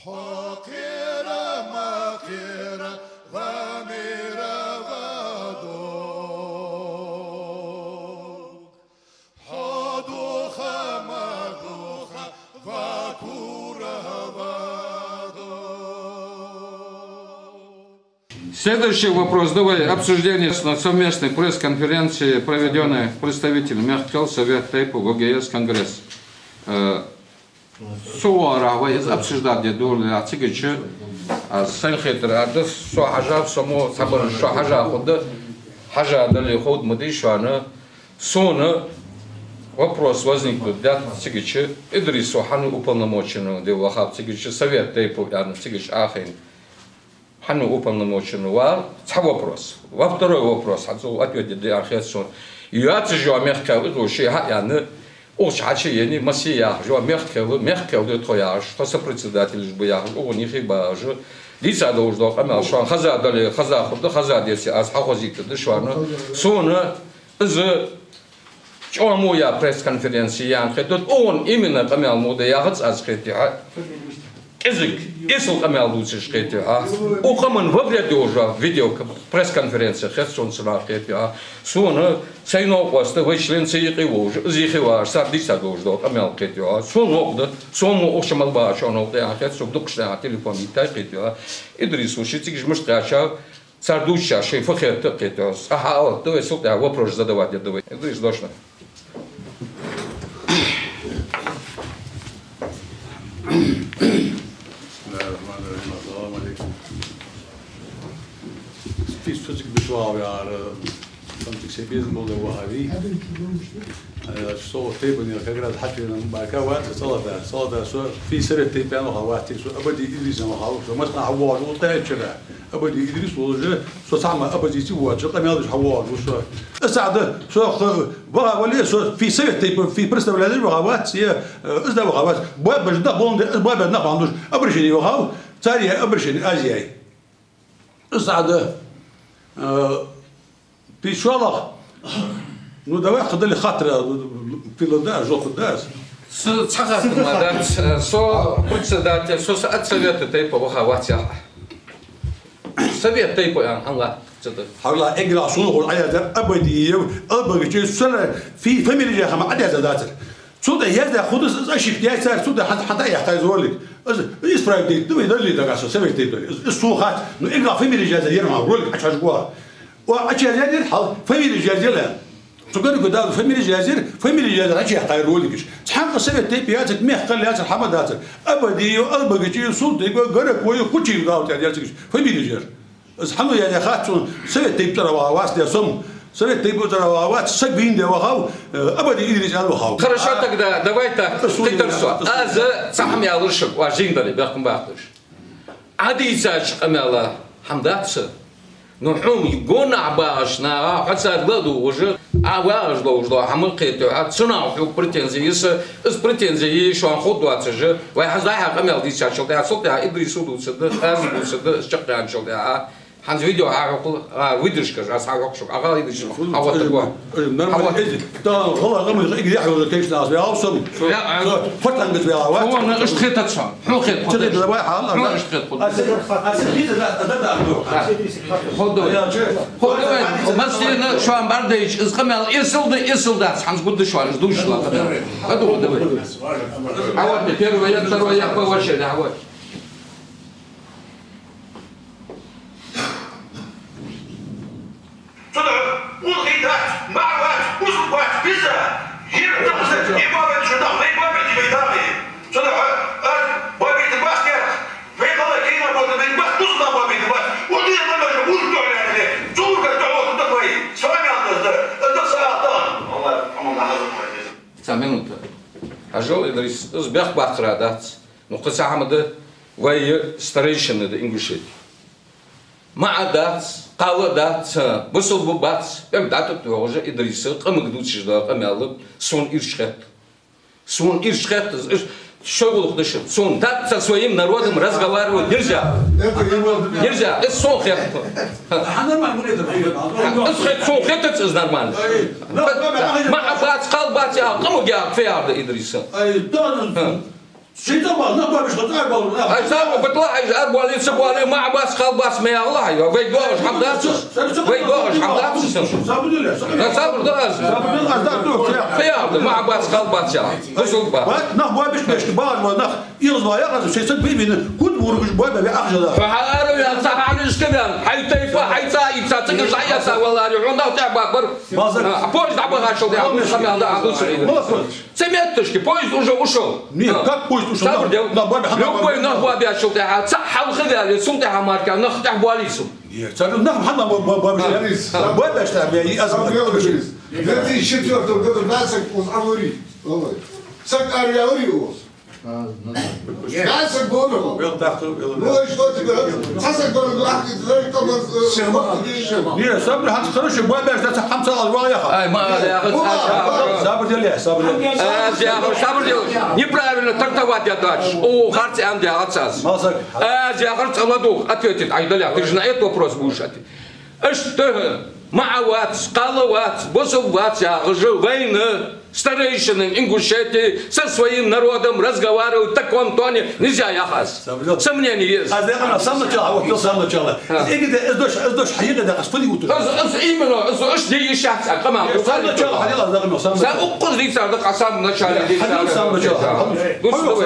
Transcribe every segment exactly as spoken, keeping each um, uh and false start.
Хьо кхера ма кхера, ва мера ва дог. Хьо духа ма духа, ва кура ва дог. Следующий вопрос. Давай обсуждение с-, на совместной пресс-конференции, проведённой представителями мехкахой Совет тейпов, В Г С, Конгресс. Э, Со вара вай из обсуждать де дурли а цигача, а, сайна хетар а да, со хьажав, со мо цхьабараш шо хьажа хургда, хьажа дале ховргда ма дий шоана. Сона вопрос возникнуть даьд цигача, Идрис, со хьан уполномоченный де вахав цигача, Совет тейпов аьнна цигача Ӏохайна. Хьан уполномоченный вар? Цхьа вопрос. Во второй вопрос, хьан цо ответ де аьнна хет сона. Йоацаш йола мехкахой из ва, ше хьа а яьнна, укх чу хьачуена, массе яхаш йола мехкахой, мехкахой да тхо яхаш, тхо сопредседателаш ба яхаш, укхун юхе багӀаш. Дийца долаш дола къамаьл шоана хеза дале, хеза хургда, хеза деце, аз хьахозийтаргда шоана. Сона из чӀоагӀа мо яь пресс-конференци я аьнна хетар, укхун именно къамаьл мо да яхац аз, кхетий хьа. КӀезига, эсала къамаьл дувцаш, кхетий хьа. Укх къаман во вред йолаш видео к-, пресс-конференци хет сона цунах, кхетий хьа. Сона сай новкъост, вай член ца юкъе волаш, из юхе вагӀаш, цар дийца долаш дола къамаьл, кхетий хьа. Сона новкъа да, со мо укх чу мел багӀачоа новкъа да аьнна хет сога, дукхача наха телефон йиттай, кхетий хьа. Идрис ва, ший цигаш мишта кхаьчав, цар дувцача шоай фу хетар, кхетий хьа. Цкъа хьаалалда вай, цул тӀехьагӀа вопрос задавать де да вай. Идрис, дошна. بسم الله الرحمن الرحيم. السلام عليكم. Список цигача беш вагӀа вар, там цигача се безам болаш вахав. Э, со тейпан, как раз хьачуена барка вац, цӀалада, цӀалада со фи Совет тейпан ваха вац, со Абади Идрис ваха вац, со массанахьа воагӀаш ва тӀехьачара. Абади Идрис волаш, со цхьа ма оппозици воацаш, къамаьл деш хьавоагӀаш ва со. Из цхьа да, со х-, ваха вале, со фи Совет тейпан, фи представлять ваха вац, е, э, из да ваха вац. Боабеш нах болаш да, из боабеш нах бахьан долаш, обращени вахав, цар яь обращени аз яьй. Из цхьа да, э, Пи шоллагӀа. Ну, давай, кхы дале хаттар, пила да, жоп да. Со цхьа хаттар ма дац, со председатель, со, со от Совета тейпов ваха вац яхар. Совет тейпов аьнна хӀана латт цу тӀа? Хьажал, эггара сона ховш Ӏояздаьр Абадиев, Албогачи, сона фи-, фамилеш яха хӀама Ӏояздаь дацар. Цул тӀехьа яздаь худас из ошибка яьй цар, цул тӀехьа хьан-, хьан тӀа яхкай из ролик. Из исправить дайта вай дале дагахь со, Совет тейпов дале. Из, из сона хац, ну, эггара фамилеш яздаь яр хӀама, ролик Ӏочухьажаргва. О, Ӏочуяздаьр хьал, фамилеш язъяьлар. Цу гарга дала фамилеш язъяьр, фамилеш язъяьр, Ӏочуяьккхай роликаш. Цхьаккха Совет тейпов яцар, мехкахой яцар, хӀама дацар. Абадиев, Албогачи, Султыгов, Гороков, Кучиев дала тӀа яцар, фамилеш яр. Из хӀама язъяь хац сона, Совет тейпов цӀерагӀа ваха вац де сом. Совет тейпов цӀерагӀа ваха вац, саг вийна де вахав, э, Абади Идрис аьнна вахав. Хорошо, а, тогда давай так, это суд, хитар со. Это суд. Аз цхьа хӀама аьлар шуга, оаш зийна дале, бехк ма баккхалаш. Ӏодийцача къамаьла хӀама дац. Ну, хьона гонахьа багӀача наха, хьо царга ладувгӀаш, Ӏа вагӀаш долаш дола хӀама, кхетий хьа, цунах хьога претензи я са, из претензи я шоана ховргдоацаш, вай хӀанз дӀа-хьа къамаьл дийцачул тӀехьагӀа, цул тӀехьагӀа Идриса дувцаргда, аз дувцаргда, из чакхъяьнначул тӀехьагӀа. ХӀанз видео хьахьокхал, а, выдержкаш, аз хьахьокх шуга, ах видержкаш, хьахьокх. Нормально, хӀама. Эзи, да, гӀалгӀай къаман эггара яхь йола кегийрхой аз ваьгӀав сом. Я, а, со фортанга ваьгӀав. Хьона иштта хетац хьона. Хьона хет, хьона иштта хет. Хьона иштта хет. Аса, аса, хьона давай. Хьона давай. Массайна шоана бӀаргадайча, из къамаьл эсала да, эсала дац, хӀанз гургда шоана, из дувцаш дола къамаьл. Хьона давай. Давай. Давай. Давай. Давай. Давай. Давай. Давай. Давай. Цудухьа улхий дац, маӀа вац, узалг вац, виза, йиртахза, и бабаьча нах, вай бабаьча вай дагӀе. Цудухьа аз бабита бац яхаш, вай гӀалгӀай кхийна бота бен бац, узална бабита бац, улхий ма даже, улхий дуьхьал яхиле, цу ургар дуьхьал да вай, с вами Аллах да, да са Аллах. Цхьа минута. Хьажал, Идрис, из бехк баккхара дац. Ну, кхы цхьа хӀама да, вай старейшины да Ингушетии. МаӀа дац, кхалла дац, бусалба бац, бегӀ дӀатӀатоагӀаш Идриса къамага дувцаш дола къамаьл сона ирча хет. Сона ирча хет, иш-, шоай гӀулакх да шун. Сона так со своим народом разговаривать нельзя. Нельзя, из сона хет. Из хет, сона хетац из нормально. МаӀа бац, кхалла бац яхар, къамага яхар фу яхар да Идриса? Шайтан бала, нах боабеш хила цӀа бола, нах. Ай, сабар, батла, ай, ар боале, ца боале, маӀа бац, кхал бац, ма яхалахь, ай, вай доагӀаш хӀама дац. Вай доагӀаш хӀама дац. Сабар де, сабар де. Сабар де аз. Сабар де аз, да, да, да. Ха яхар да, маӀа бац, кхал бац, я. Бусулба. Бац, нах боабеш, беш, бац, бац, нах. Игаз ва яхар, шайтан бе бина, куд мургаш боабе, бе ахжала. Хьо хьаара вял, ца хьанишка вял. Хьай тайпа, хьай цӀа, и цӀа, цӀа, цӀа, я цӀа, валари, хьо нах тӀехьа бакъбар. Базар. А, поезд дӀабахачул тӀехьа, хьамал да, а, бусулба. Молодец. Цеметташки, поезд уже ушел. Нет, как поезд ушел? Сабар де. Любой нах боабеш шул тӀехьа, цхьа хьалха ваьле, цул тӀехьа мара нах тӀехьа боале цун. Нет, цар нах хӀама бо-, бо-, боабеш. А, а. Боабеш тӀехьа, я, и аз. Сабар де, две тысячи четвёртого года баьсаг уз авари. Саг ар авари уз. А, ну да. Баьсаг бора. Вел тахту, вел. Ну, и что тебе? Цхьа саг бора, ну, ахти, дай, там, э, Сема, Сема. Не, сабар, хӀанз хорошо, боабеш, да, хӀанз цхьа хӀама ца оал, вала яха. Ай, ма, яха, ну, ца, ма, ца. Сабар де, сабар де. Э, яха, сабар де. Неправильно трактовать я дальше. О, харц ам де, харц аз. Малсаг. Э, яха, цӀа ладувгӀ, ответить, ай, даля, ты же на этот вопрос будешь ответить. Аш тӀехьа, маӀа вац, кхал вац, бусулба вац, яхаш, вайна, старейшинам Ингушетии, со своим народом разговаривать в таком тоне нельзя, яхаш. Сомнение есть. Аз декъана сам начала, вот, сам начала. А. Из игиде, из дош, из дош хьаига да, аз фули уту. Аз, аз именно, аз, аз не ещё, а, кама. Сам начала, хьаига да, сам начала. Са уккъуз дийцар да, а сам начала, дийцар да. Сам начала. Сам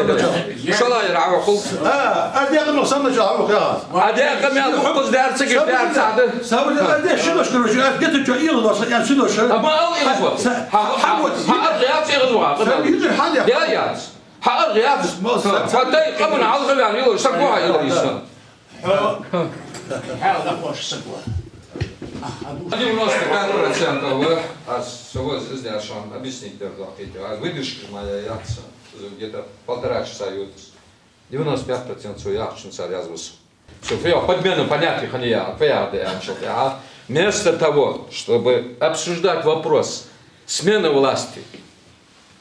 начала. Шалай рагӀухул. А, аз декъана сам начала, яхаш. А де къамаьл укхаза даьр ца гиш, даьр ца да. Сабар де, а де ши дош, короче, а де ты чё, игаз ва, я ши дош. А ма ал игаз ва. Са-, хьа, хьа, хьа, вот, хьа, я ца игаз ва, хьа, сабар де, хьа де. Я, я. Хьа, я. Ма, са-, хьа, тай, къаман хьалха вян, йило, са гуа йило, иса. Хьа, да, хош, са гуа. Девяносто пять процентов, а, а, с-, с-, с-, с-, объяснить, да, да, а, выдержка моя, я, с-, где-то полтора часа идёт. Девяносто пять процентов цо яхачунца раьза ва со. Всё, фу я, подмена понятий хиннай, фу я да аьнначул тӀехьа. Вместо того, чтобы обсуждать вопрос смены власти,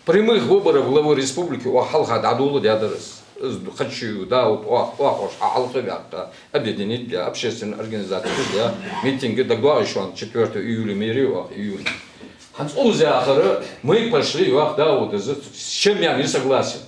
прямых выборов главы республики, оаха хьалха дӀадоладаьдар из. Из хочу, да, вот оаха, оаха уж хьалха ваьккха, объединить для общественной организации, для митинга, дагадоагӀий шоана, четвёртого июля мэрия, оаха июль. ХӀанз укхаза яхар, мы пошли, оаха, да, вот из, с чем я не согласен.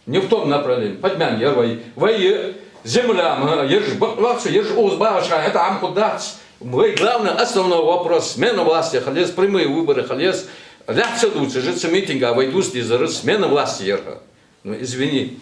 Не в том направлении. Подмян яр вай. Вай земля, ма, ераш бакъ вац, ераш укхаза багӀаш хана, это Ӏам хургдац. Вай главный, основной вопрос, смена власти хила еза, прямые выборы хила еза. Лаьтта ца дувцаш, цу митинга вай дувца дезар смена власти яр. Ну, извини.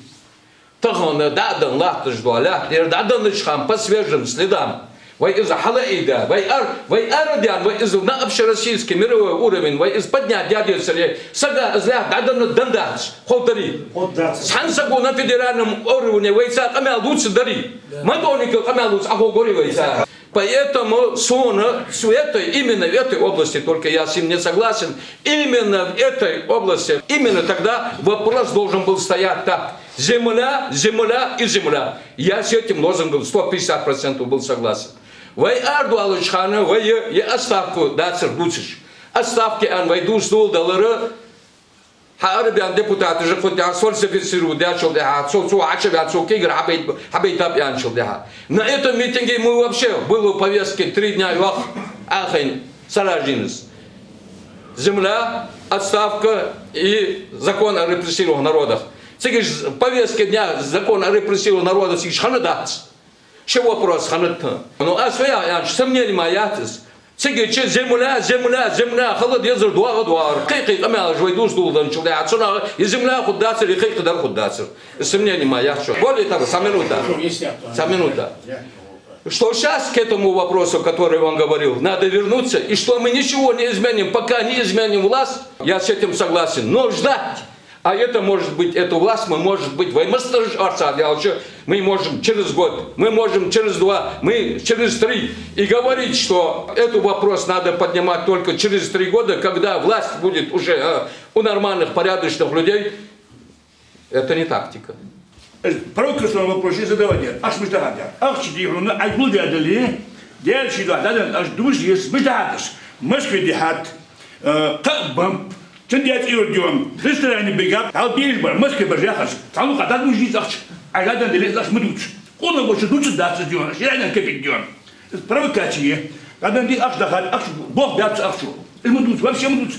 Тахан дӀа а даь латташ дола лаьтта, ер дӀаденнача хана по свежим следам. Вай из хьалаайдаь, вай ар-, вай арадаьнна, вай из на общероссийский мировой уровень, вай из поднять даь дезаре, сага из лаьтта дӀаденна денна дац, ховргдарий. Ховргдац. Цхьан саго на федеральном уровне вайца къамаьл дувцаргдарий. Да. Матоникал къамаьл дувца Ӏоховргьярий вайца. Поэтому сона с этой, именно в этой области, только я с ним не согласен, именно в этой области, именно тогда вопрос должен был стоять так. Земля, земля и земля. Я с этим лозунгом сто пятьдесят процентов был согласен. Вай арадоалача хана вай е отставка дацар дувцаш. Отставка аьнна вай дувца доладелар, хьаарабаьнна депутаташ а кхуттар сфальсифицировать даьчул тӀехьа, цо, цо Ӏочуваьнна, цо кегар хьабайт-, хьабайтаб аьнначул тӀехьа. На этом митинге мы вообще, было в повестке три дня, йоах, Ӏохайна сараждинас. Земля, отставка и закон о репрессированных народах. Цига ж повестка дня закон о репрессированных народах цига ж хиннадац. Ши вопрос хиннад. Ну, аз фу я аьнна, сомнени ма яц из. Цига чу земля, земля, земля, хала дезар доагӀа доагӀар. Кхы-кхы къамаьлаш вай дувца доладенначул тӀехьа, цунах е земля хургдацар, е кхы-кхы дар хургдацар. Сомнени ма яц. Более того, цхьа минута. Цхьа минута. Что щас к этому вопросу, который он говорил, надо вернуться, и что мы ничего не изменим, пока не изменим власть, я с этим согласен. Но ждать, а это может быть, эту власть мы, может быть, вай масса дар арцахьа даьлча, мы можем через год, мы можем через два, мы через три. И говорить, что этот вопрос надо поднимать только через три года, когда власть будет уже, э, у нормальных, порядочных людей, это не тактика. Провокационный вопрос задавать яр. Ахча мишта хьадаьд? Ахча дий хьона, Ӏайгул даь дале, даьлча духьа дӀаденна, аш дувца еза, мишта хьадаьд аш? Москве дихьад, э, кхаъ бамп, цун даь цӀи йора дий хьона, ресторане бигаб, хьал бийр бар, Москве бар яхаш. Цхьа лукха дӀадувца деза ахча. Ӏай дӀаденна дале, аш ма дувца. Къонах волча дувцаргдац из дий хьона, ши районан кепиг дий хьона. Провокаци. ДӀаденна дале ахча дахад, ахча бох баьб цу ахчо. Из ма дувца, вообще ма дувца.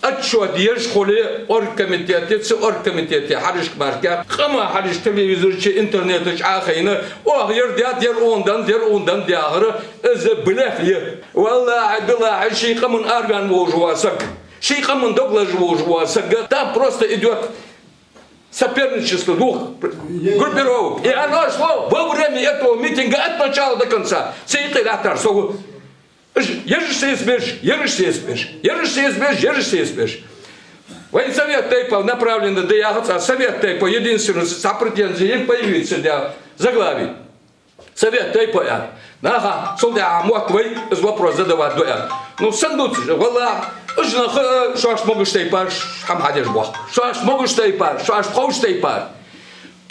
Отчёт еш хуле оргкомитете, цу оргкомитета хьарча мара, къаман хьарча телевизора чу, интернета чу Ӏохайна, оаха ер даьд, ер ун даьд, ер ун даьд яхар, из блеф я. Валлахьи, биллахьи, ший къаман орган волаш вола саг, ший къаман дог лазаш волаш вола саг, там просто идёт соперничество двух группировок. И оно шло во время этого митинга от начала до конца. Цу юкъе латтар со ва. Уж ераш сесабеш, ераш сесабеш, ераш сесабеш, ераш сесабеш. Вай Совет тейпов направлено да яхац, а Совет тейпов единственный цхьа претензи я появиться для заглавий. Совет тейпов я. Наха цул тӀехьа мотт вай из вопрос задавать ду аьнна. Ну, сенна дувц уж, валлахьи, уж нах, э, шоаш могаш тайпара хӀама хьадеш боахк. Шоаш могаш тайпара, шоаш пховш тайпара.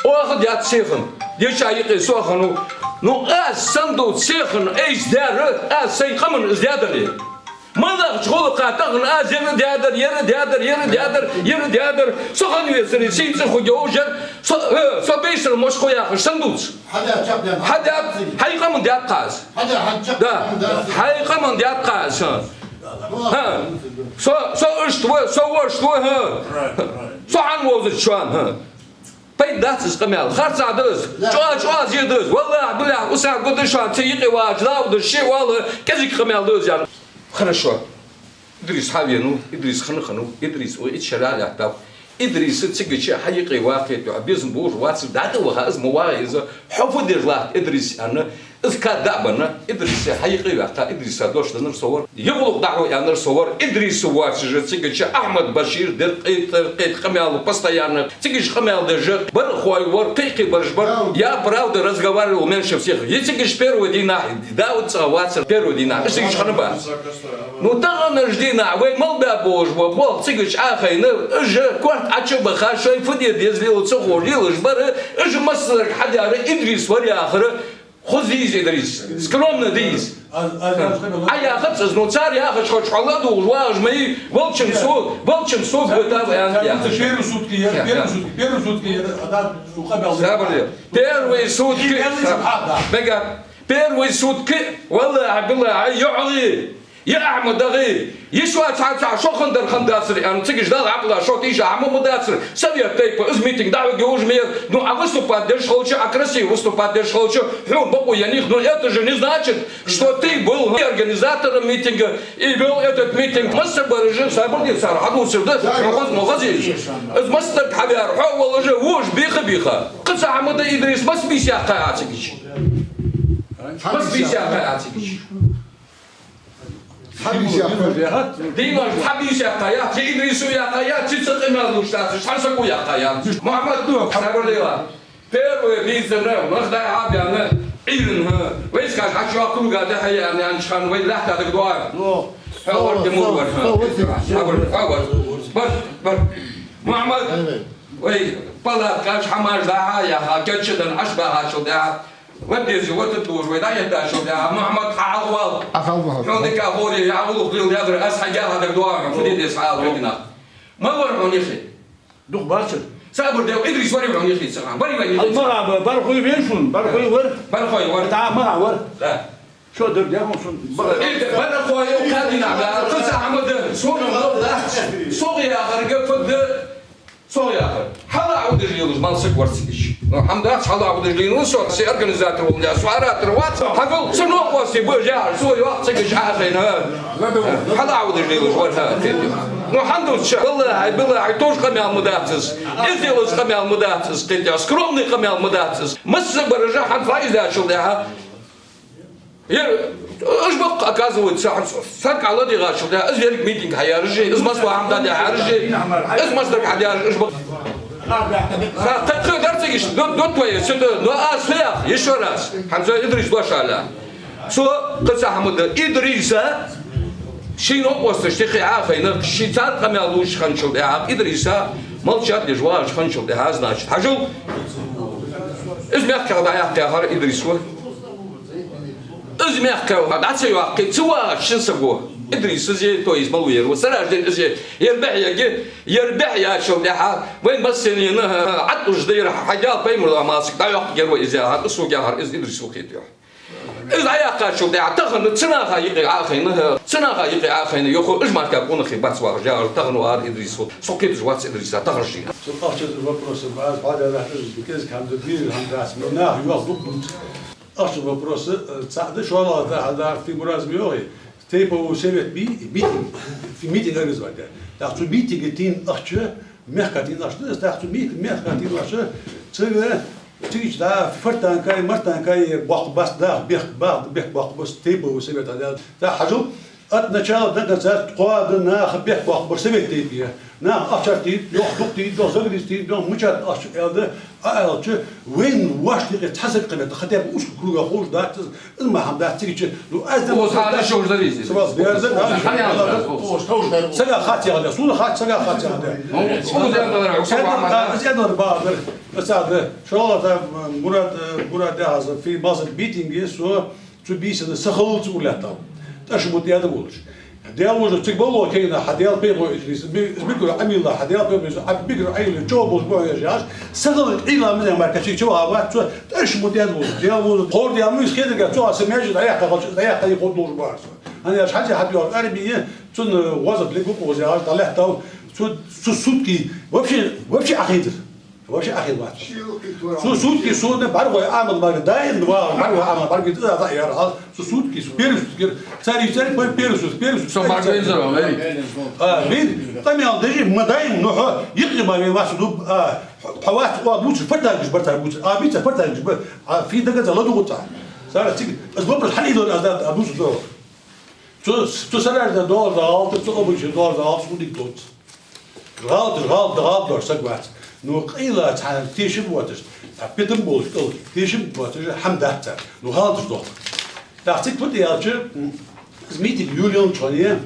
Оаха даьд сехан, деча юкъе со хиннав. Ну, аз сенна дувц сехан айса даьр, аз сай къаман из даьдар. МалагӀча гӀулакха тахан аз ер даьдар, ер даьдар, ер даьдар, ер даьдар. Со хинна вецаре, сай цӀи хургья уж ер. Со, э, со бейсара мишта хул яхаш сенна дувц. Хьадаьд, хьай къаман даьд-кх аз. Да. Хьай къаман даьд-кх аз, хӀа. ХӀа. Со, со иштта ва, со вешта ва, хӀа. Со хӀана вовзац шоана, хӀа. Пайда дац из къамаьл. Харцахьа да из. ЧӀоагӀа, чӀоагӀа зе да из. Валлахьи, биллахьи, усар гу да шоана, цу юкъе вагӀача лав да, ший вала, кӀезига къамаьл да из яхар. Хорошо. Идрис хьавенав, Идрис хинна хиннав, Идрис ва итт шера лаьттав. Идриса цига чу хьа юкъе вакхе, тӀехьа безам болаш вацар, дӀатӀаваха из ма вагӀа из, хьо фу деш латт, Идрис, аьнна, из кад дӀа а бенна, Идриса хьа юкъе ваьккха, Идриса дош деннар со вар. Е гӀулакх дӀахьо аьннар со вар, Идриса воацаш цига чу Ахьмад-Башир дар, кхетар, кхетар къамаьл, постоянно цига чу къамаьл деш, бархӀ хой вар, кхы-кхы бараш бар. Я правда разговаривал меньше всех. Е цига чу первый дийнахьа, Дауд цӀагӀа вацар первый дийнахьа, уж цига чу хиннабац. Ну, таханарча дийнахьа вай мел баь болаш бола болх цига чу Ӏохайна, уж корта Ӏочубаха, шоай фу де деза лела ца ховш лелаш бар, уж массанахьа хьадаьр Идрис вар яхар. Хоза да из Идрис, скромно да из. Ӏа яхац из, ну, цар яхача хоза хьо ладувгӀаш вагӀаш ма вий, волчун со, волчун со гута ва аьнна яхац. Первые сутки, первые сутки, первые сутки, сабар де. Первые сутки, мега, первые сутки, валлахьи, биллахьи, йоӀагӀий, е АхьмадагӀий, е шоай цхьа, цхьа шо хиннадар хиннадацар, аьнна, цига чу Далла Ӏакъла шо тийша хӀама ма дацар. Совет тейпов из митинг дӀахьоргья уж мер. Ну, Ӏа выступать деш хилча, Ӏа красиво выступать деш хилча, хьона бокъо еннай, но это же не значит, что ты был организатором митинга и вёл этот митинг. Массабараш, сабар де, цар хьадувцар да, хьо хоза ма хозий. Из массанахьа хьаваьр хьо волаш, вож бийха-бийха. Кхы цхьа хӀама да, Идрис, масса бийса яьккхай Ӏа цига чу? Масса бийса яьккхай Ӏа цига чу? Дийнахьа цхьа бийса яьккхай Ӏа, цу Идриса яьккхай Ӏа, цу цу къамаьл луш дац, цхьан саго яьккхай Ӏа. Мухьаммад, сабар де. Первое бийсанна, вахта хьабаьнна, Ӏуйранна, хӀа. Вайцига хьачу круга тӀа хьаяьннача хана вай лаьтта дагадоагӀий? Хьо вар, Тимур вар, хӀа. Хьо вар, хьо вар. Бар, бар. Мухьаммад, вай палаткаш, хӀамаш дӀахьа яха, кечденна Ӏаш бахачул тӀехьагӀа. Ваддезе ватат луж вай дӀаэттачул тӀехьагӀа, Мухьаммад, хьо хьалха вала. Хьо хьалха вала. Хьона дика хӀоре, я гӀулакх лела язар, аз хьайга хьадагадоагӀа, фу де деза хьа ала вай динах. Мала вар хьона юхе? Дукха бацар. Сабар де, Идрис варий хьона юхе цхьа хана? Варий вай юхе цхьа хана? Мага ба, бархӀой венав шун, бархӀой вар. БархӀой вар. ТӀа мага вар. Да. Шо дар дехун шун. Э, бархӀой кадина ба, кхы цхьа хӀама да, сона мел дац. Сога яхар га фу да. Со яхар. Хьала Ӏовдаш лелаш мел саг вар цига чу. Ну, хӀама дац, хьала Ӏовдаш лелаш со, се организатор волаш, со оратор вац. Хьагул, со новкъостий ба яхар, со йоах цига чу Ӏохайна. Хьала Ӏовдаш лелаш вар, хӀа, тетя. Ну, хӀана дувц ша? Валлахьи, биллахьи, товш къамаьл ма дац из. Из делаш къамаьл ма дац из, тетя. Скромный къамаьл ма дац из. Массабараш хӀанз фаизлачул тӀехьагӀа Ер, уж ба-кх, оказывается, саг ӀаладийгӀачул тӀехьагӀа, из еррига митинг хьаяьраш я, из массавар хӀама дӀадаьхьараш я, из массанахьа хьадаьраш уж ба-кх. Ха, кхы, кхы дар цига чу, ду, ду твои, сюда, но аз фу йоах, ещё раз, хӀанз Идрис дош ала. Цо кхы цхьа хӀама да, Идриса, ший новкъосташта юхе Ӏохайна, ший цар къамаьл лувш хинначул тӀехьагӀа, Идриса молчать деш вагӀаш хинначул тӀехьагӀа, значит, хьажал, из мехках дӀаяьккха яхар Идрис ва. Из мехках дӀа ца йоаккхе, ца вагӀаш шин саго. Идрис из я, то есть малув ер ва. Сараждин из я. Ер бӀехъяьннай, ер бӀехъяьнначул тӀехьагӀа вай массанена, хӀа, Ӏатӏуж да ер, хьадал пайхамара малсаг дӀайоаккх ер ва из яхар, из сога яхар, из Идрис ва кхетий хьона. Из дӀаяьккхачул тӀехьагӀа тахан цу наха юкъе Ӏохайна, цу наха юкъе Ӏохайна, йоах, уж мара къонахий бац вахаш, яхаш, тахан вар Идрис, со кхеташ вац Идриса таханарча дийнахьа. Цу ахча вопроса база бада дахтар из бикез хам да, бир хам дац, ма нах йоах дукха дувц. Ахча вопроса, э, цаӀ да, шоллагӀа да, хьалдар фи муразми йоахий. Тейповый совет би-, митинг, митинг организовать даьд. ТӀаккха цу митинге тина ахча, мехка тина ахча да, тӀаккха цу ми-, мехка тина ахча, цига, цига чу да фартанкай, мартанкай боккха бац да, бехк, бехк, бехк боккха бац, тейповый совет аьнна. ТӀаккха хьажал, от начала до конца кхоана наха бехк боккха бар совет тейпе. Нах ахча тӀа, йоах дукха тӀа, йоах загриза тӀа, йоах мучат ахча аьлча, а аьлча, вайна воашта юкъе цхьа саг кхамета, хотя бы узкий круга ховш дац, из ма хьам дац цига чу. Ну, аз да Оз хьа да шош да визи. Сабас дерза, да. Хьан ял да? Сага хац яхаде, сона хац, сага хац яхаде. Ну, оз ял да, Хьусейн Мухьаммад. Аз ял да, бадар. Аз да. ШоллагӀа да, Мурад, Мурад яхаш, фи маза битинге со Цу бийсанна са хилалца урлаьттав. ТӀашмут яда волаш. Даьла вожа цига балло кайна, хьа Даьла пайхо из, из ми-, из микро Ӏамийла, хьа Даьла пайхо из, а микро Ӏамийла, чо болаш бо веш яш, са хилалца Ӏийла миза мара качи чо а вац, цо тӀашмут яда волаш. Даьла вожа хор Даьла муйс хедарга, цо а са межи дӀаяхка халча, дӀаяхка и ход долаш бар со. Хьан яш хьази хьад йор арби, цун, э, возат лигу оз яш, дӀалаьттав, цу, цу сутки вообще, вообще ахидр. Вообще ахир вац. Цу сутки сона бӀаргой Ӏамал мара даим ва, бӀаргой Ӏамал, бӀаргой тӀа за яр хьал. Цу сутки, цу первый сутки, цари, цари, пой первый сутки, первый сутки. Со бӀаргой зара, вари. А, вир, къамел дажи, ма даим, ну, хьо, йикъи ма ве вас дуб, а, хьо вас, о, лучше фартагиш бар, так лучше. А, бица фартагиш бар, а, фи дага за ладу гуца. Сара циг, аз вопрос хьани дор, аз да, а, лучше дор. Цу, цу сарар да дор, да, алты, цу обычный дор, да, алты, цу дик тот. ГӀалаташ, гӀалат, гӀалат дош саг вац. Ну, къайла цхьа тешам воацаш, цхьа питам болаш кӀал, тешам воацаш хӀама дац цар. Ну, гӀалаташ дох. ТӀаккха цига фу де аьлча, м, из митинг юлион чхоне,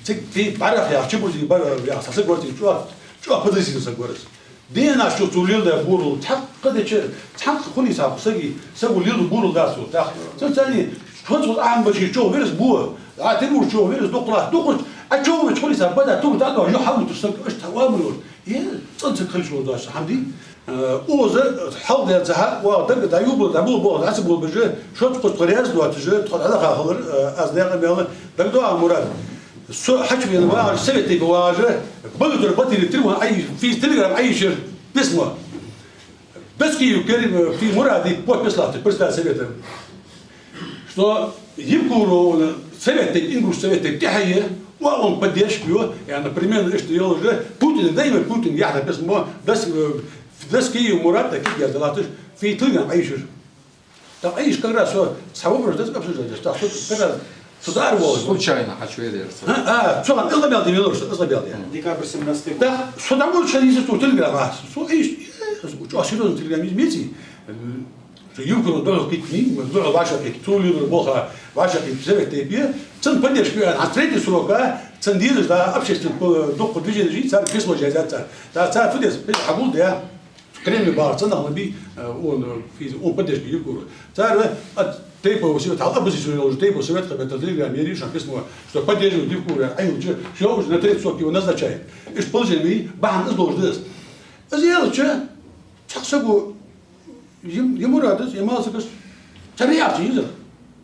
цига ти барах яхача, бурзи барах яхача, саг вар цига чӀоагӀа, чӀоагӀа подозрительный саг вар из. Денаш чу цу лелда бурал, цхьаккха деча, цхьаккха хули саху саги, сагу лелда бурал дац цу. ТӀаккха цу цани, цу цу Ӏам бачи чу вирс бу, а тирмуш чу вирс дукхлас, дукхлас, а чу вирс хули са бада, тугу да, ю хьаму ту саг, аш та ва мур. Е, цан ца кхалиш вол дац, хьамди. Э, оза, хьал да ца ха, ва, даг да, юбла да, бул, бул, дац бул бежа, шот кус тхаряз дуат же, тхо да ха халар, э, аз да мел, даг до а мурад. Со хьачвен вагӀаш, советий вагӀаш, Багдур Батыри трибун ай, фи телеграм айшир письмо. Доски ю кер, фи Муради подпись латте, председатель совета. Что Евкуров совет, ингуш совет, тихая, он поддержку, я, например, что я уже Путин, дай мне Путин, я написано, дос-, э, доски ю Мурад, такие я залатыш, фи телеграм айшир. Так, а ишь как раз со, схавобраш дас обсуждать, так, со как раз сюда рвалось. Случайно хочу я дерзать. А, а, цо хьан излабел дивилуш, излабел дивилуш. Декабрь семнадцатый год. Так, сюда вот сейчас если тут телеграмма, со ишь, э, что серьёзно телеграмма измените. Э, что Юркуру дорого кикни, дорого ваша кик, цу лиру боха, ваша кик, завет тепе. Цен поддержка, а третий срок, а, цен дизель, да, общественный, э, дух движения жить, цар кисло жажат, цар. Да, цар фудес, фудес, хабул, да. Кремль бахар ца нахана би, э, он, э, физ-, он поддержка юкура. Цар, э, от тейпового совета, хьал оппозицию уже тейповый совет, как это, Телеграм, я вижу, письмо, что поддерживают Евкура, а уже, всё, уже на тридцать суток его назначают. Иш положение, бахан из должен дес. Из я лучше, чак сагу, ем-, ему радость, ему радость, цар реакция,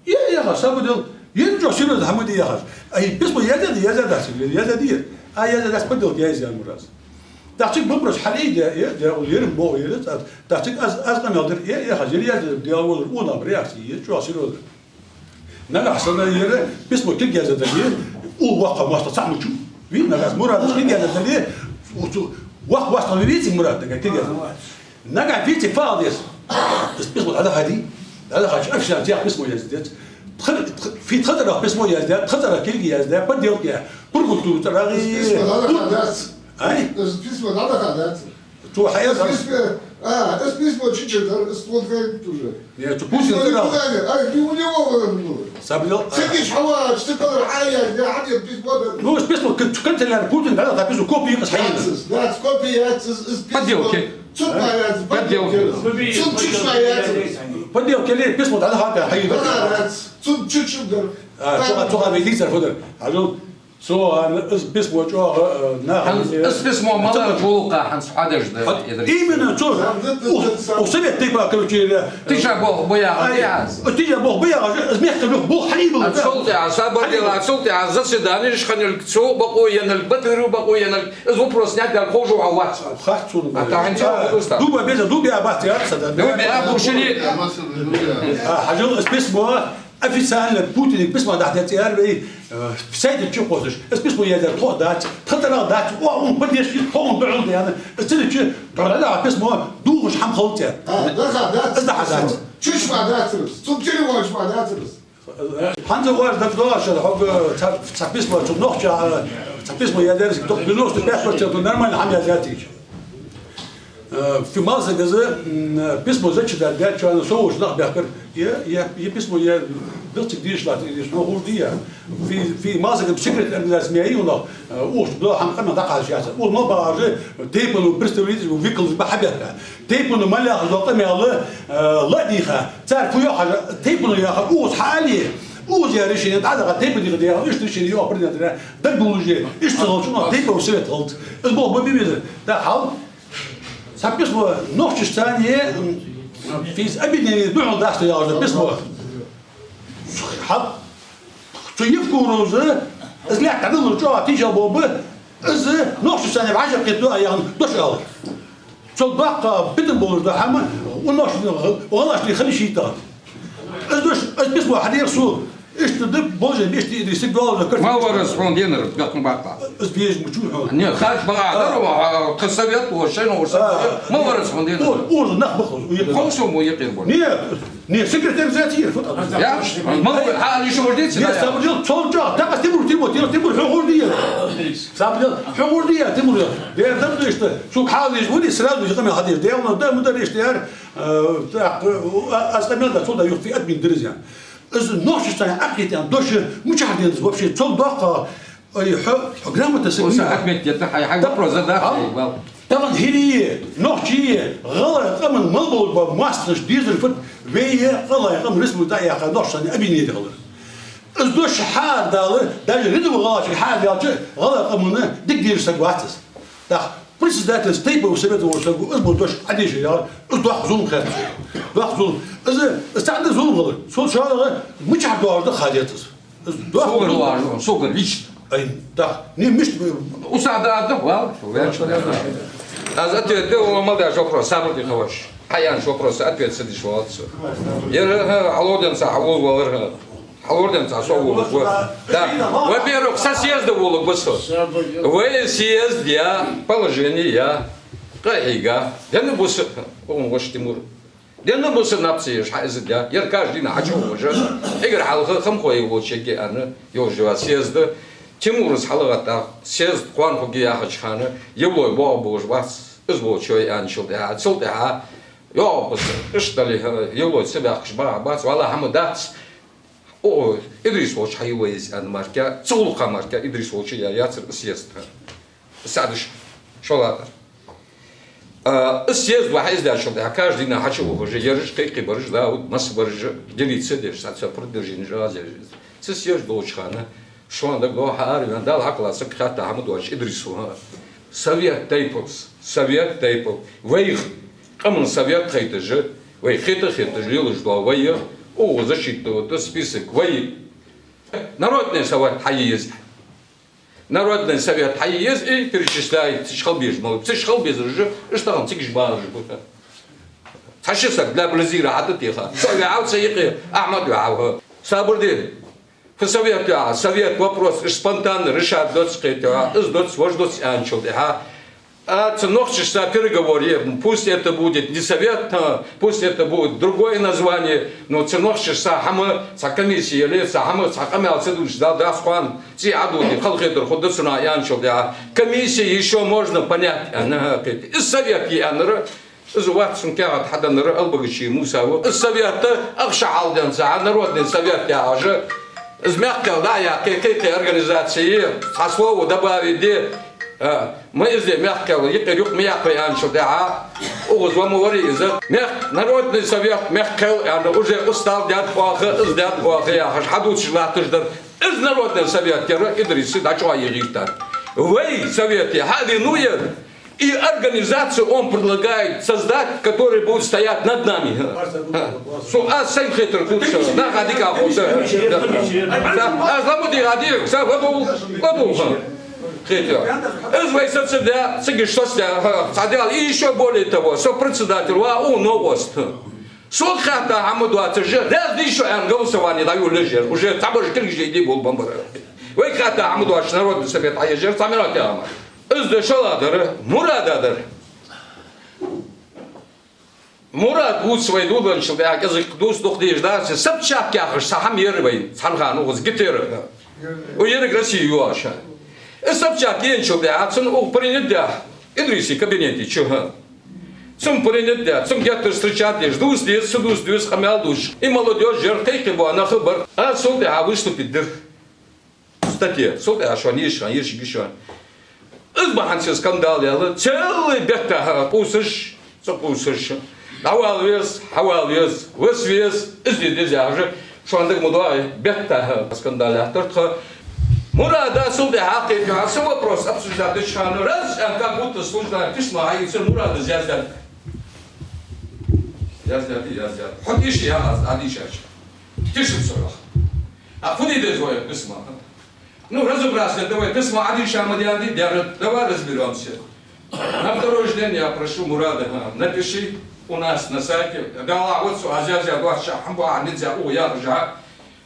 е, яхаш, сабу дел, ен чо серьёзно хӀама де яхаш. Ай, письмо яздаьд, яздаьд, яздаьд. А яздаьд, подделка яздаьд, Мураз. ТӀаккха цига вопрос хьалъайде, е, де, ерам бо, е, тӀаккха цига аз, аз къамаьл дир, е, яхаш, ер яздаьд, де, вол, унам реакция, е, чо серьёзно. Нагахь санна ер письмо кулг яздаьд, е, у вакха моастагӀа цхьа мучу. Вий, нагахь Мураз кулг яздаьд, е, у цу вакха моастагӀа вий, Мураз, нагахь кулг яздаьд. Нагахь вице фал дес. Из письмо дӀадахади. ДӀадахача официально тех письмо яздаьд. Тха-, тха-, фи тха цӀерагӀа письмо яздаьд, тха цӀерагӀа кулг яздаьд, подделка я. Прокуратура цӀерагӀа. Из письмо дӀадахадац. Ай? Из письмо дӀадахадац. Цо хьаяз. Из письмо, а, из письмо чича дар, из вот хай тоже. Нет, цу Путин цӀерагӀа. Письмо никуда не, а, не у него, э, ну. Сабрил, а. Цикиш хьава, цикалар хьая, я, хьая, письмо дар. Ну, из письмо к-, цу канцеляре Путин, да, да, письмо копии из хьаяз. Яц из, да, копия яц из, из письмо. Подделки. Цу А? Подделки. Подделки. Цу чича яц. Подделки ли, письмо, да, да, хьая. Да, да, да, цу чича дар. А, цу, цу, а, милиция, фодар. А, ну, Цо, а, из письмо чӀоагӀа, э, нахана... ХӀанз из письмо малагӀча гӀулакха хӀанз хьадеш да, хӀа, Идрис? Именно цо. Укх, укх совет тайпа, короче, э, тиша болх ба яхаш, ай, яхаш. Тиша болх ба яхаш, из мехка юх болх хьалийбала. А цул тӀехьа, сабар дела, цул тӀехьа заседанеш хиннилга, цо бокъо еннилга, Батыров бокъо еннилга, из вопрос снять дар ховш ва вац. Хац цунна. А тахьанца а, дуба беза, дуба а бац, яц да. Дуба а бушили. А, хьажал, из письмо официально Путинга письмо дахьа децар вай, э, сайта чу кхоссаш. Из письмо яздаьр тхо дац, тха тара дац, о, ун поддержки, тхо ун дуӀал да яна. Из ца дича, дӀа да письмо, дувгӀаш хӀама хилац. А, даха дац. Из даха дац. Чуш ма дацарас, цу телефонаш ма дацарас. ХӀанз оаш дагадоагӀаш да, хьога цхьа, цхьа письмо, цу нохча, цхьа письмо яздаьр, только девяносто пять процентов нормально хӀама яздаьд из. Э, фи малсага из, м, письмо зачитать даьд, чуана со волча нах баьхкар. Е, е, е письмо е дациг деш латт, е хьона хурдия. Фи, фи малсага секрет организации меи у нах, э, уж до хӀама къамаьл дӀакхача яц. Уж ма бажа, тайпано представитель, викал ба хьабаьхка. Тайпано мел яхаш дола къамаьл, э, ладийха. Цар фу йоахаш, тайпано яхар, уж хьали, уж я решение дӀадаха, тайпано яхар, иштта решение йоах президент, дагадоалаш, иштта хилча, ну, тайпан совет хилац. Из болх ба безар. Да, хьал, цхьа письмо нохчашца, м, физ объединение духьал даста яхаш да письмо. Хьал, цу Евкуровс, из лаьтта дӀадалар чӀоагӀа тийшаболх ба, из нохчашца вӀашагӀкхетаду яхаш дош ала. Цул доккха битам болаш да хӀама, у нохчашта, у гӀалгӀашта хила йиш йийтта. Из дош, из письмо хьадийхар сога. Иштта да, божа, иштта иди, сиг дола да, карт. Ма варас хьона денар, бехк ма баккха. Из веза ма чу хьона. Не, хаж бага дар, а, ва, а, кхы совет, ва, шайна, ва, а, совет. Ма варас хьона денар. О, о, нах бахал, уйла. Ховсо мо якъир бо. Не, не, секретарь затир, фу. Я, ма, а, ишо вождеться, не, да, я. Сабрил, цол ча, так, а, Тимур, Тимур, Тимур, Тимур, хьо хурдия. Сабрил, хьо хурдия, Тимур. Дер дар иштта, цу хьалиш вуди, сразу же къамаьл хьадеш. Дер, ну, да, мы да, иштта яр. Э, так, э, а, аз къамаьл да, цо да, юхфи админ диризян. Из нохчашца Ӏакхетан дош мичахьа денз вообще цол доккха, ай, хьо, хьо грамота са... Уса отметить, хьай, хьай вопрос задав, а? Хьай, вал. Тахан хӀирий, нохчий, гӀалгӀай къаман мел бола моастагӀаш дезар фуд, вай гӀалгӀай къам республика дӀаяха нохчашца объединение хилар. Из дош хьаара дала, даже рядовой гӀалгӀачунга хьаара даьлча, гӀалгӀай къаман дика дезаш саг вац из. Так, председатель тайпан совета волча саго из бола дош Ӏадийша яхар, из доккха зулам хет. Доккха зулам. Из, из цхьаккха зулам хилар. Цул шоллагӀа мичахьа доагӀаш да хаза яц из. Из доккха зулам. Согара доагӀаш да, согара лично. Ай, так, не, мишта. Уса да, да, вал, вал. Аз ответ да, о, мал даш вопрос, сабар де хаваш. Хьаяьннача вопроса ответ ца деш валац со. Ер, хӀа, хьалурденца хьавола валар, хӀа. Хьалурденца со волаш ва. Да. Во-первых, со съезда волаш ва со. Вай съезд я, положени я, къахьийга. Денна бус, укхун воша Тимур. Денна бус наб ца еш, хьа из да. Ер каждый дийнахьа хьачу волаш. Эггара хьалха Хамхой волча еге ана, йолаш ва съезда. Тимурас хьалгӀатта, съезд кхоана хургья яхача хана, Евлой боагӀа болаш вац, из волча аьнначул тӀехьа. Цул тӀехьа, йоагӀа бус, иштта дале, Евлой ца баьхкаш багӀа бац, валлахӀи, хӀама дац. О, Идрис волча хьайила из аьнна мара, цу гӀулакха мара, Идрис волча я яцар из съезд. Садаш, шолатар. А, из съезд ваха из дача, да, каждый дийнахьа хьачу ухаш, ераш, кхы-кхы бараш, да, вот масса бараш, делиться деш, са ца продержин жа деш. Цу съезд долча хана, шоана дагадоагӀа, хьаара вена, Дала хьакхала саг хатта хӀама доацаш Идрис ва. Совет тайпов, совет тайпов. Вайх, къаман совет хайташ, вай хета-хеташ лелаш дола вай, о, защиту, то список вай. Народный совет хьае еза. Народный совет хьае еза и перечисляй, цу чу хила безаш мел. Цу чу хила безараш, иштта тахан цига багӀараш ба. Цхьа ши саг для призера хьатӀатеха. Со ваьв, цу юкъе Ахьмад ваьв. Сабар де. Фу совет яха, совет вопрос, уж спонтанно решать доаца кхетаде, из доаца, вож доаца аьнначул тӀехьа. А цу нохчашца переговор е, пусть это будет не совет, а, пусть это будет другое название, но цу нохчашца хӀама, цхьа комиссия яле, цхьа хӀама, цхьа къамаьл ца дувцаш, Дала дац кхоана, цӀий Ӏадоде, халахетар хургда цунах аьнначул тӀехьа. Комиссия ещё можно понять, аьнна, хӀа, кхетаде. Из совет я аьннар, из вац, цун каьхат хьаденнар Албогачиев Муса ва. Из совета ах ша хьалденца, а народный совет яхаш, из мехкал дӀа а яьккхе, кхы-кхы организаци, цхьа слово добавить де, а, ма из де мехкал, юкъера юкъ ма яьккхай аьнначул тӀехьа, укхаза ва ма варий из. Мех-, народный совет, мехкал, аьнна, уже устал даьд оаха, из даьд оаха яхаш, хьадувцаш латташ дар. Из Народный совет яр Идриса дӀачӀоагӀъе гӀертар. Вай совете хьавенав яр, и организацию он предлагает создать, которые будут стоять над нами. Ха. Ха. Со, аз сайна хетар хургда, наха дика хургда. Да. Аз ламудий гӀадир, са вадул, вадул, ха. Хетар. Из вай сацадаь, цига сацадаь, ха, цхьа дел, и ещё более того, со председатель ва, у, новост. Сога хаьтта хӀама доацаш, раьза дий шо аьнна голосование дӀайолалуш яр. Уже цхьабараш кулгаш яйде болабеннабар. Вайга хаьтта хӀама доацаш Народный совет хьаеш яр, цхьа минот яхама. Из да шоллагӀдар, Мурада дар. Мурад вувц вай доладенначул тӀехьагӀа, кӀезига-кхы дувц, дукха дезаш дац, Собчак яхаш цхьа хӀама яр вайна, цхьан хана укхаза Гитлера. Укх еррига Россе йоагӀаш. Из Собчак яьнначул тӀехьагӀа цунна укх принять даьд, Идриса кабинета чу, ха. Цунна принять даьд, цунга геттара встречать деш, дувца деза, ца дувца деза, къамаьл дувцаш. И молодёжь яр, кхы-кхы бола нах а бар. Аз цул тӀехьагӀа выступить дир. Кстати, цул тӀехьагӀа шоана езаш хана, езаш гишан. Из бахьанца скандал яьлар, целый бетта, ха, къувсаш, ца къувсаш. ДӀавала веза, хьавала веза, васа веза, из де деза яхаш, шоана дага ма доагӀий, бетта, ха, скандал яьттар тха. Мурада цул тӀехьагӀа кхетадаьд, са вопрос обсуждать деча хана, раз аьнна, как будто случайно письмо хьаийцар, Мурада яздаьд. Яздаьд, яздаьд. Хьо тешаш яхац, Ӏадийшача. Тешаш ца ваха. А фу де деза вай письмо? Ну, разобраться, давай, письмо Ӏадийша ма даьннадий, даьр, давай разберёмся. На второй же день я прошу Мурада, ха, напиши у нас на сайте. Да, вот, су, азяз я двадцать шахам ба, а нельзя, у, я уже,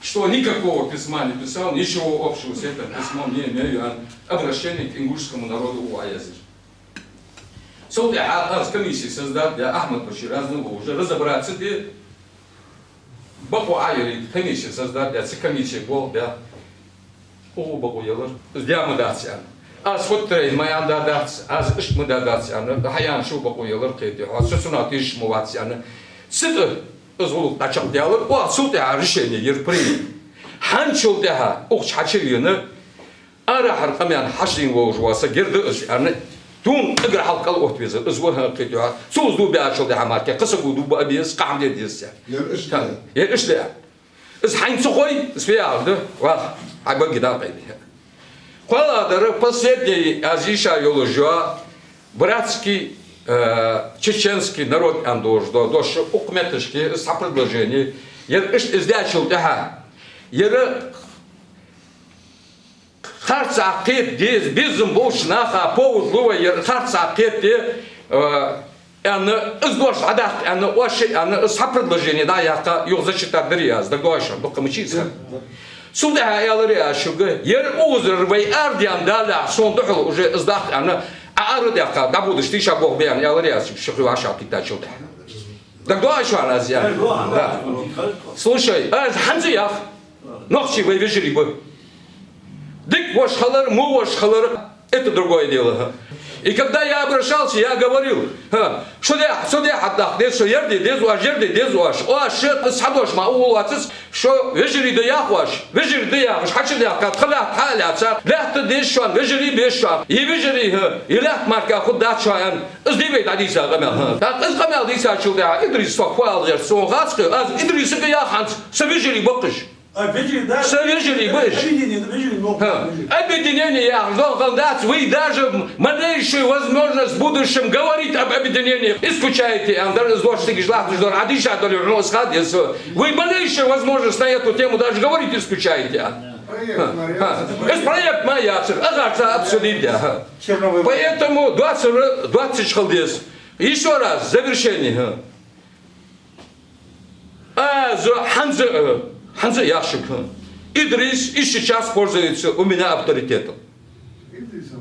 что никакого письма не писал, ничего общего с этим письмом не имею, а обращение к ингушскому народу у Аязир. Цул тӀехьагӀа аз комиссия создать даь, Ахьмад-Башир, аз ну уже разобраться де, бокъо Ӏайерийта комиссия создать даь, цу комиссега болх баь, укхо бокъо елар, из даь ма дац аьнна. Аз футтарайна ма аьнна дац, аз иштта ма дац аьнна, хьаяьнна шо бокъо елар кхетаде хьо, со цунах тешаш ма вац аьнна. Цу тӀа из гӀулакх дӀачакхдаьлар, оаха цул тӀехьагӀа решение яр принять. ХӀанзчул тӀехьагӀа укх чу хьачувена, арахьара къамаьл хьачудийна волаш вола саг ер да из аьнна, тхона эггара хьалха кӀал отта везар из ва, ха, кхетаде хьо. Цо из дув баьчул тӀехьагӀа мара кхы саго дув баа беза, кхы хӀама де деза. Ер иштта да. Ер иштта да. Из хьайна ца хой, из фу яхар да, ваха, хьай баги дӀакъайли. КхоалагӀдар, последний, аз йийша йолаш йола братский, э, чеченский народ аьнна долаш дола дош, укх метташка из цхьа предложени, ер иштта из даьчул тӀехьагӀа, ер харцахьа кхета деза, безам болча наха повод лу вай, ер харцахьа кхета, э, аьнна, из дош дӀадаккха аьнна, оаш аьнна, из цхьа предложени дӀаяьккха, юха зачитать дир аз, дагадоагӀий шоана, дукха ма чийца. Цул тӀехьагӀа аьлар аз шуга, ер укхазара вай арадаьнна далехьа, сона духьала уже из даккха аьнна, Ӏа арадаьккха, дӀабодаш тийша болх бе аьнна, аьлар аз шуга, ши-кхо вай шоаш кхийттачул тӀехьагӀа. ДагадоагӀий шоана аз аьннад? Да. Слушай, аз хӀанз а йоах, нохчий вай вежарий ба. Дика воша хилар, во воша хилар, это другое дело. И когда я обращался, я говорил, ха, шо де, шо де хьадаккха деза, шо ер де деза оаш, ер де деза оаш. Оаш шо, из хьадош ма уллацац, шо вежарий да яхаш оаш, вежарий да яхаш, хьачудаьккха, тха лаьтта хьа а лаьца, лаьтта деза шоана, вежарий беза шоана. И вежарий, ха, и лаьтта мара хургдац шоана аьнна, из дий вай дӀадийца къамаьл, ха. ТӀаккха из къамаьл дийцачул тӀехьагӀа Идрис сох фу ала гӀерт, сона хац-кх, аз Идрисага йоах хӀанз, са вежарий ба-кх уж. А, вежарий, да. Са вежарий ба уж. Объединение, да, вежарий, но, ха, вежарий. Объединение яхаш дола хӀама дац, вы даже малейшую возможность в будущем говорить об объединении исключаете, аьнна дар, из дош цига латташ дар, Ӏадийша дале, хьона из ха деза. Вы малейшую возможность на эту тему даже говорить исключаете, аьнна. Проект ма яцар. Ха. Из проект ма яцар, а харца обсудить даь, ха. Поэтому доацар, доацаш хила деза. Ещё раз, в завершение, ха. Аз хӀанз, э, хӀанз а йоах шуга, ха. Идрис и сейчас пользуется у меня авторитетом.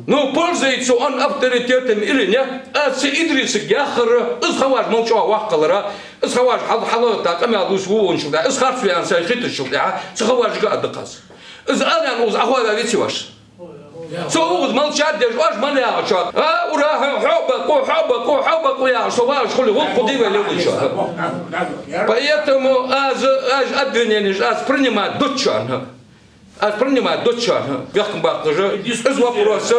Ну, пользуется он авторитетом или нет, аз цу Идрисага яхар, из хаваж мел чӀоагӀа воккха хилар, из хаваж хьал-, хьалгӀатта къамаьл дувца вувланчул тӀехьагӀа, из харц ва аьнна сайна хетачул тӀехьагӀа, цу хаважага а даккха аз. Из алан укхаза Ӏоховаь веций оаш? Со укхаза молчать деш, оаш мел яхачох. А, ура, хьо, хьо бакъо, хьо бакъо, хьо бакъо яхаш, со вагӀаш хуле, гӀулакх дий вай леладечох. Поэтому аз, аз обвиненеш, аз принимать дуччан. Аз принимать дуччан. Бехкам баккха уже. Из вопрос.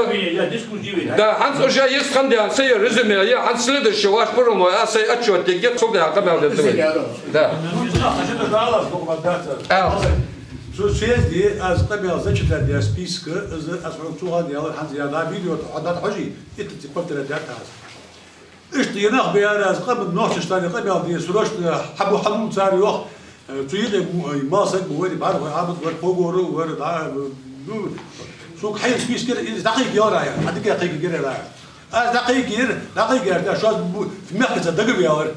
Да, хӀанз уже есть хӀама даьнна, сай резюме я, хӀанз следующий ваш пурам вай, а сай отчёт дегге, цул тӀехьагӀа къамаьл дергда вай. Да. Ала. Цу съезде аз къамаьл зачитать даь списка, из аз хьога цу хана яьлар, хӀанз я да видео, хьо да хьожий, итт типа повторять даьд аз. Иштта е нах баьр аз къаман, нохчаштане къамаьл де, срочно хьабу хьалул цар йоах, э, цу юкъе м-, э, малсаг ма вар, бӀаргавай Ӏабад вар, Погоров вар, да, ну, сога хьайна списка из дӀакхайкаяр я, хьа дика кхайкагир я. Аз дӀакхайкаяр, дӀакхайкаяр, да, шоаш бу-, мехкаца дагаваьлар.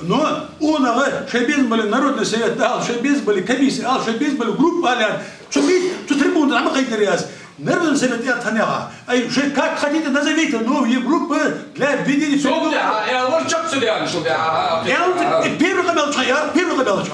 Но унагӀа шоай безам бале Народный совет ала, шоай безам бале комисси ала, шоай безам бале группа ала, цу ми-, цу трибуна тӀа ма кхайкаяр аз. Народный совет я тханеха. Ай, шоай как хотите назовите, но и группа для введения... Цу тӀа, а, я вар чакх цу тӀа, шо тӀа, а, а, я вот, а, и первый къамаьл чхьа, я первый къамаьл чхьа.